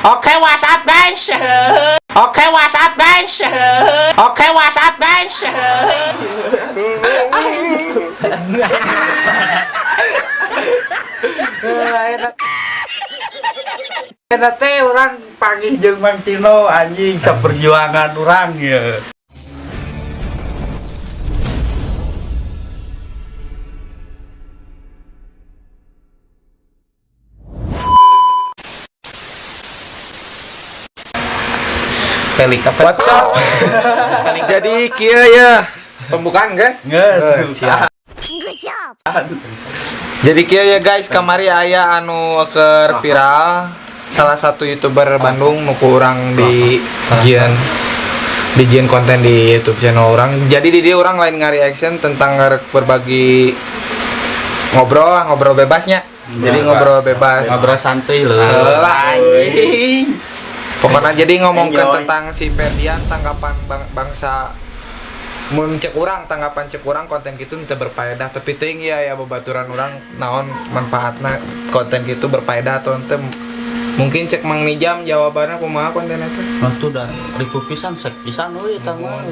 Oke, what's up guys? Oke, what's up guys? Oke, what's up guys? Eta teh urang panggih jeung Mang Tino, anjing, saperjuangan urang ya. Pelik apa? What's up? Jadi kieu ya pembukaan, guys. Geus. Siap. Jadi kieu ya guys, kamari aya anu keur viral, salah satu YouTuber Bandung nu ku urang di jieun konten di YouTube channel urang. Jadi di dieu urang lain ngari-reaction tentang ngarek berbagi ngobrol lah, ngobrol bebasnya. Jadi ngobrol bebas. Ngobrol santuy lho. Lah, anjing. Pokoknya jadi ngomongkan Enjoy. Tentang si Ferdian, tanggapan bangsa mun cek urang, tanggapan cek urang konten gitu teu berfaedah, tapi teuing ya ya babaturan urang naon manfaatna konten gitu berfaedah atau henteu. Mungkin cek Mang Nijam jawabannya kumaha konten eta. Waktu dah ripuh pisan, sek pisan euy eta mah.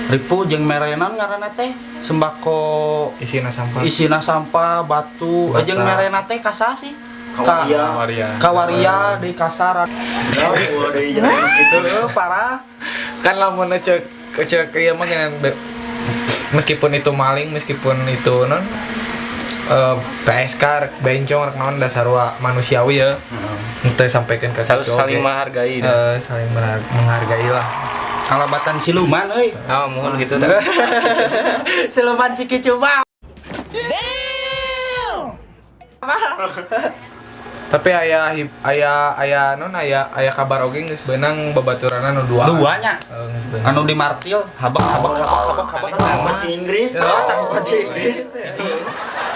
Ripuh jeung merenan ngaranna teh sembako. Isina sampah. Isina sampah, batu, Bata. jeung merena teh kasah sih. Kawaria. Waria. Kawaria di kasaran. Ya, udah jalan gitu. Heeh, parah. Kan lamun cek cek ieu mah geunan meskipun itu maling, meskipun itu non PSK rek bencong rek naon, dasar wa manusiawi ya. Henteu sampaikan ke Harus situ saling oge. menghargai. Saling menghargai lah. Kalabatan siluman euy. Oh, mohon gitu dah. Siluman Ciki Coba. Tapi aya aya aya non aya aya kabar oge geus beunang babaturanna nu dua. Duanya. Geus beunang. Anu di martil, habak habak habak habak habak. Takut kunci Inggris. Oh, takut kunci Inggris.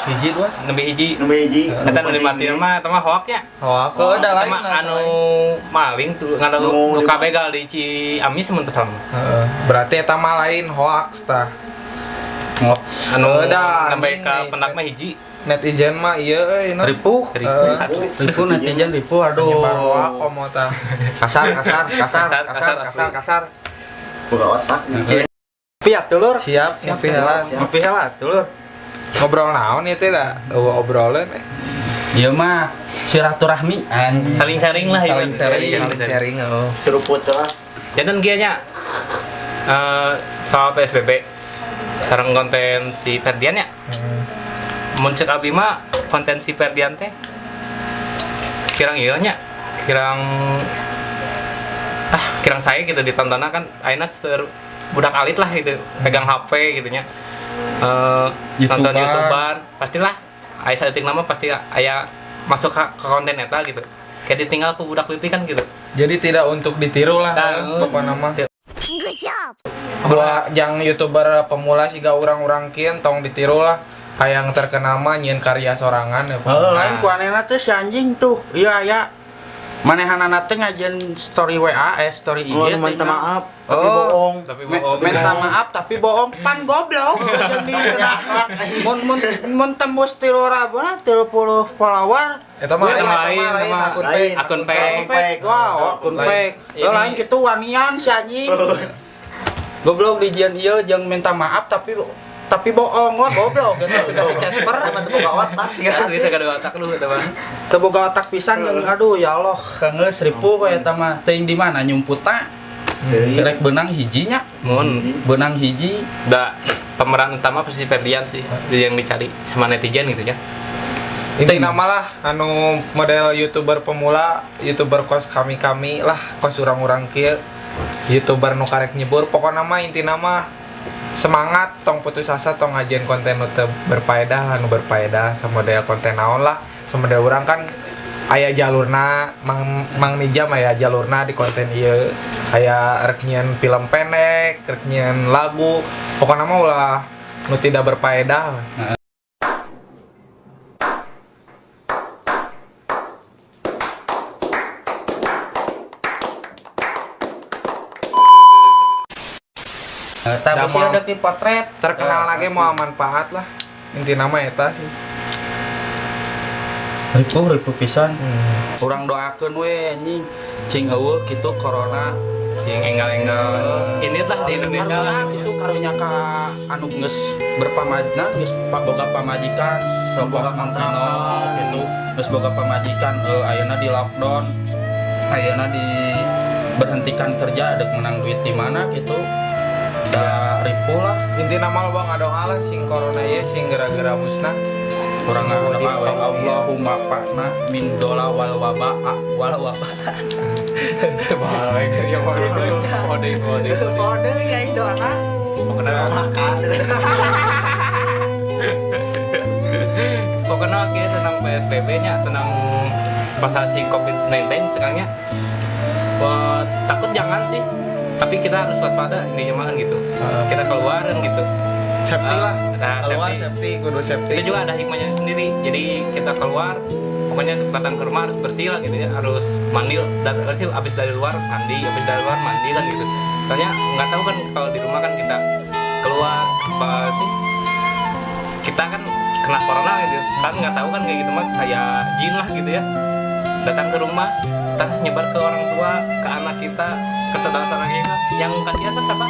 Hiji dua sih. Nembe hiji. Nembe hiji. Eta nu di martil mah eta mah hoak nya. Oh, aku udah Eta lain mah lah, anu lain. maling tuh ngadu Nu nu di- kabegal di Ciamis mun teu salah. Heeh. Berarti eta mah lain hoax tah. Anu Udah, nembe anjing, ka nih. pendak mah hiji. Netizen mah ieu euy non. Ripuh. Ripuh asli. Ripuh netizen ripuh, aduh. Nyebar hoax komo tah. Kasar kasar kasar Kasar, kasar kasar, kasar asli. kasar. Buka otak. Piat dulur. Siap, ngopi heula. Siap. Ngopi heula dulur. Ngobrol naon ieu teh da? Eueuh obrolan eh. Ieu mah silaturahmi anjing. Saling sharing lah ieu. Saling sharing, saling sharing oh. Seruput lah. Janten kieu nya. Soal PSBB sareng konten si Ferdian ya. Mun cek abi mah konten si Ferdian teh kirang ieu nya, kirang kirang saya gitu ditontonnya kan ayeuna ser budak alit lah gitu pegang HP gitu nya. Nonton YouTuber. YouTuber pastilah aya saeutik nama pasti aya masuk ke konten eta gitu, kayak ditinggal ku budak leutik kan gitu. Jadi tidak untuk ditiru lah, Nah, pokoknya mah. Dua jang YouTuber pemula siga urang-urang kieu tong ditiru lah. Hayang terkenal mah nyieun karya sorangan ya. Heeh, lain ku anehna teh si anjing tuh. Iya aya. Manehanana teh ngajian story WA, eh story IG. Oh, teh minta nya. maaf, tapi Oh. bohong. Tapi bohong. Minta maaf tapi bohong, pan goblok jeung di mun mun mun tembus 330 follower. Eta mah Eta lain, mah eta lain, mah lain eta mah akun lain. fake. Akun fake. Fake, wow, akun Lain. fake. Ini- Lain kitu wanian si anjing. Goblok di jian ieu jeung minta maaf tapi bohong, wah goblok gitu si si Casper. Sama tuh buka otak ya. Asli teh kada otak lu eta mah. Teu boga otak pisan jeung aduh ya Allah, geus ripuh we eta mah. Teuing di mana nyumputna? Rek beunang hijinya, Mun beunang hiji. da pemeran utama pasti Ferdian sih yang dicari sama netizen gitu ya. Intina mah lah anu model YouTuber pemula, YouTuber kos kami-kami lah, kos urang-urang kieu. YouTuber nu karek nyebur pokokna mah intina mah semangat, tong putus asa, tong ngajieun konten nu teu berfaedah lah, nu berfaedah sama model konten naon lah, sama model urang kan aya jalurna, Mang Mang Nijam aya jalurna di konten ieu, aya rek nyieun film pendek, rek nyieun lagu, pokokna mah ulah nu tidak berfaedah lah. Eta Da bisi moal- ada di potret. Terkenal lagi mau manfaat lah, inti nama eta sih. Ripuh ripuh pisan. Urang doakeun we anjing. Cing euweuh kitu corona. Sing enggal-enggal ini lah di Indonesia Karunya lah. Gitu, karunya ka anu geus berpamajna, geus boga pamajikan, Boga boga kontrakan. Gitu, geus boga pamajikan, ayeuna di lockdown, ayeuna di berhentikan kerja, dek menang duit di mana gitu, bisa ripuh lah. Intina mah loba ngadoa lah sing corona ieu sing gara-gara musnah. Urang Sing ngadoa we, di- Allahumma pakna min dola wal waba wal waba. Terbalik ya, kode kode kode. Kode ya doa. Pokoknya Makan. Pokoknya oke tentang PSBB nya, tentang pasal si COVID-19 sekarangnya. Wah, takut jangan sih, tapi kita harus waspada intinya mah kan gitu. Kita keluar kan gitu. Safety lah. Nah, keluar safety. Safety, kudu safety. Itu juga ada hikmahnya sendiri. Jadi kita keluar, pokoknya datang ke rumah harus bersih lah gitu ya, harus mandi dan bersih, habis dari luar mandi, habis dari luar mandi kan gitu. Soalnya nggak tahu kan kalau di rumah kan kita keluar apa sih, kita kan kena corona gitu kan, nggak tahu kan kayak gitu mah, kayak jin lah gitu ya, datang ke rumah tah nyebar ke orang tua, ke anak kita, ke saudara-saudara kita. Yang kasihan kan apa,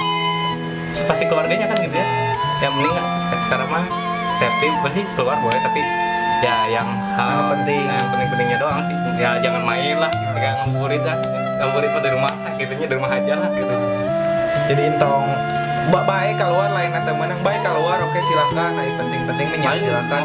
pasti keluarganya kan gitu ya. Yang mending sekarang mah safety pasti, keluar boleh tapi ya yang hal Yang penting. Nah, yang penting-pentingnya doang sih ya, jangan main lah gitu, kayak ngabuburit lah, ngabuburit mah di rumah lah gitunya, di rumah aja lah gitu. Jadi entong baik keluar, lain atau menang baik keluar, oke silakan. Nah, penting-penting menyak silakan.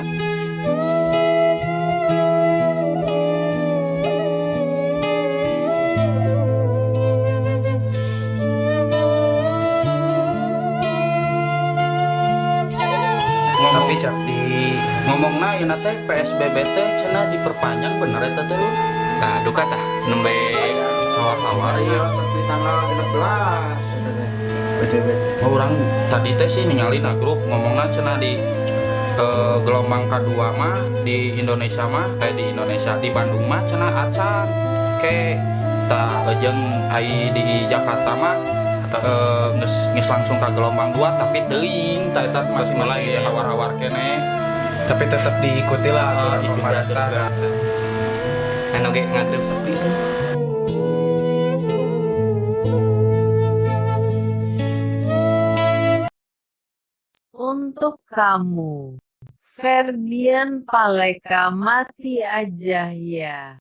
Ngomong Tapi safety. Ngomongna ayeuna teh PSBB teh cenah diperpanjang, bener eta teh? Nah, duka tah nembe. Hawar-hawar ya. Sampai tanggal 16 eta teh. PSBB teh. Oh, urang tadi teh sih ningali na grup, ngomongna cenah di gelombang kedua mah di Indonesia mah, di Indonesia, di Bandung mah cenah acan ke tah, jeung ai di Jakarta mah Atas. Geus geus langsung ke gelombang dua, tapi teuing tah eta masih mulai mulai ya. Hawar-hawar keneh. Tapi tetap diikuti lah aturan Ikuti pemerintah. aturan. Anu ge ngagrib sepi. Untuk kamu, Ferdian Paleka, mati aja ya.